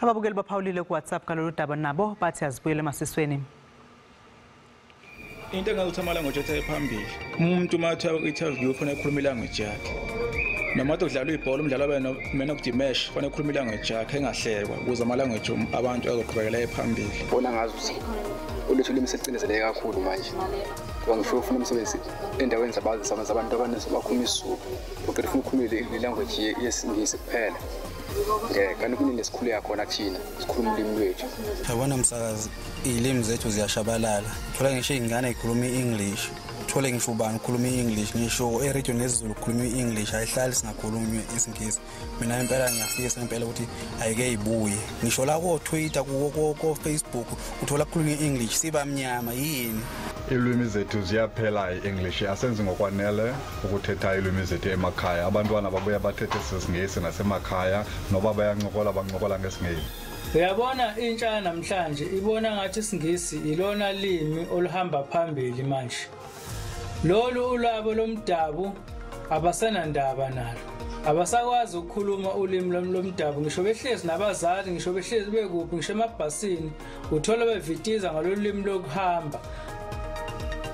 Ababukeli baphawulile ku-WhatsApp ngalolu daba nabo bathi azibuyele emasisweni. Into engazuthi ama-language ethu phambili, umuntu uma athiwa ku-interview kufanele ekhulume ilanguage yakhe, noma kade kudlalwa ibhola umdlalo abe man of the match kufanele ekhulume ilanguage yakhe engahlekwa, ukuze ama-language abantu azoqhubekela phambili. Bona ngazi ukuthi ulethu ulimi selicindezeleke kakhulu manje, ngoba ngifuna ufuna umsebenzi endaweni zabantu abakhuluma isiZulu, uqeda ufuna ukukhuluma ilanguage yesiNgisi kuphela. Kanti kunini esikhule yakhona thina sikhuluma ulimi lwethu. Yabona msakazi, iy'limi zethu ziyashabalala. Uthola ngisho iy'ngane y'khuluma i-English, uthole ngisho ubani ukhuluma i-English, ngisho eredio nesiZulu kukhuluma i-English, ayihlali singakhulunywe isiNgisi. Mina impela ngiyafisa impela ukuthi ayike ibuye. Ngisho la ko-Twitter, ko-Facebook uthola kukhulunywa i-English, siba mnyama yini? Iilwimi zethu ziyaphela. I-English asenzi ngokwanele ukuthetha iilwimi zethu emakhaya. Abantwana babuya bathethe sesiNgesi nasemakhaya, noba bayancokola bancokola ngesiNgesi. Uyabona intsha namhlanje ibona ngathi isiNgisi ilona limi oluhamba phambili manje. Lolu ulabo lomdabu abasenandaba nalo. Abasakwazi ukukhuluma ulimi lomdabu, ngisho behlezi nabazali, ngisho behlezi bekuphi, ngisho emabhasini uthola bevitiza ngalolu limi lokuhamba.